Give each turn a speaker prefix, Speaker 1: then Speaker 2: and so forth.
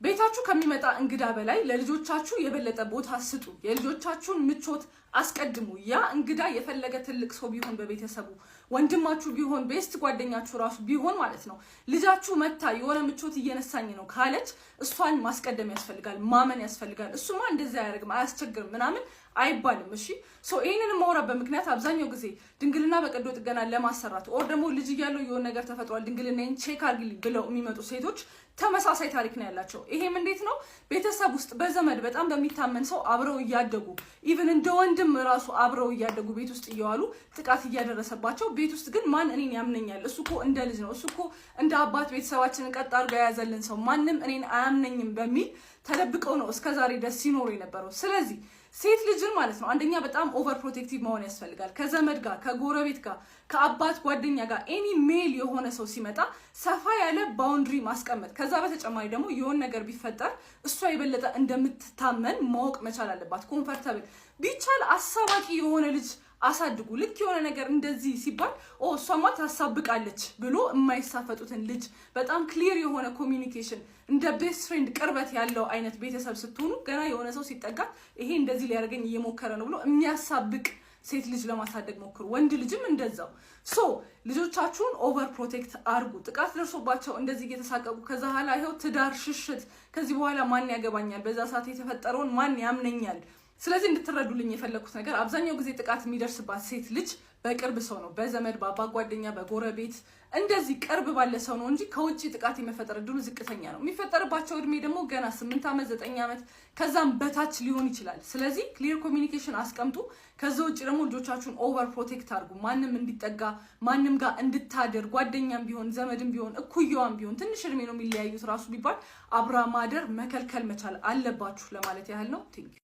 Speaker 1: ቤታችሁ ከሚመጣ እንግዳ በላይ ለልጆቻችሁ የበለጠ ቦታ ስጡ። የልጆቻችሁን ምቾት አስቀድሙ። ያ እንግዳ የፈለገ ትልቅ ሰው ቢሆን፣ በቤተሰቡ ወንድማችሁ ቢሆን፣ best ጓደኛችሁ ራሱ ቢሆን ማለት ነው። ልጃችሁ መታ የሆነ ምቾት እየነሳኝ ነው ካለች እሷን ማስቀደም ያስፈልጋል፣ ማመን ያስፈልጋል። እሱማ እንደዚያ አያደርግም፣ አያስቸግርም ምናምን አይባልም። እሺ፣ so ይህንን የማወራበት ምክንያት አብዛኛው ጊዜ ድንግልና በቀዶ ጥገና ለማሰራት or ደግሞ ልጅ እያለሁ የሆነ ነገር ተፈጥሯል፣ ድንግልናዬን check አድርጊልኝ ብለው የሚመጡ ሴቶች ተመሳሳይ ታሪክ ነው ያላቸው። ይሄም እንዴት ነው? ቤተሰብ ውስጥ በዘመድ በጣም በሚታመን ሰው አብረው እያደጉ፣ even እንደ ወንድም ራሱ አብረው እያደጉ፣ ቤት ውስጥ እየዋሉ ጥቃት እያደረሰባቸው፣ ቤት ውስጥ ግን ማን እኔን ያምነኛል? እሱ እኮ እንደ ልጅ ነው፣ እሱ እኮ እንደ አባት ቤተሰባችንን ቀጥ አድርጎ የያዘልን ሰው፣ ማንም እኔን አያምነኝም በሚል ተደብቀው ነው እስከዛሬ ደስ ሲኖሩ የነበረው። ስለዚህ ሴት ልጅን ማለት ነው አንደኛ በጣም over protective መሆን ያስፈልጋል። ከዘመድ ጋር፣ ከጎረቤት ጋር፣ ከአባት ጓደኛ ጋር any male የሆነ ሰው ሲመጣ ሰፋ ያለ boundary ማስቀመጥ። ከዛ በተጨማሪ ደግሞ የሆነ ነገር ቢፈጠር እሷ የበለጠ እንደምትታመን ማወቅ መቻል አለባት። Comfortable ቢቻል አሳባቂ የሆነ ልጅ አሳድጉ። ልክ የሆነ ነገር እንደዚህ ሲባል "ኦ፣ እሷማ ታሳብቃለች" ብሎ የማይሳፈጡትን ልጅ፣ በጣም clear የሆነ communication፣ እንደ best friend ቅርበት ያለው አይነት ቤተሰብ ስትሆኑ ገና የሆነ ሰው ሲጠጋ ይሄ እንደዚህ ሊያደርገኝ እየሞከረ ነው ብሎ የሚያሳብቅ ሴት ልጅ ለማሳደግ ሞክሩ። ወንድ ልጅም እንደዛው። So ልጆቻችሁን over protect አርጉ። ጥቃት ደርሶባቸው እንደዚህ እየተሳቀቁ ከዛ ኋላ ይኸው ትዳር ሽሽት፣ ከዚህ በኋላ ማን ያገባኛል፣ በዛ ሰዓት የተፈጠረውን ማን ያምነኛል? ስለዚህ እንድትረዱልኝ የፈለግኩት ነገር አብዛኛው ጊዜ ጥቃት የሚደርስባት ሴት ልጅ በቅርብ ሰው ነው፣ በዘመድ፣ በአባት ጓደኛ፣ በጎረቤት፣ እንደዚህ ቅርብ ባለ ሰው ነው እንጂ ከውጭ ጥቃት የመፈጠር እድሉ ዝቅተኛ ነው። የሚፈጠርባቸው እድሜ ደግሞ ገና 8 ዓመት፣ 9 ዓመት ከዛም በታች ሊሆን ይችላል። ስለዚህ clear communication አስቀምጡ። ከዛ ውጭ ደግሞ ልጆቻችሁን over protect አድርጉ። ማንም እንዲጠጋ፣ ማንም ጋር እንድታደር፣ ጓደኛም ቢሆን፣ ዘመድም ቢሆን፣ እኩያዋም ቢሆን፣ ትንሽ እድሜ ነው የሚለያዩት ራሱ ቢባል አብራ ማደር መከልከል መቻል አለባችሁ ለማለት ያህል ነው። Thank you.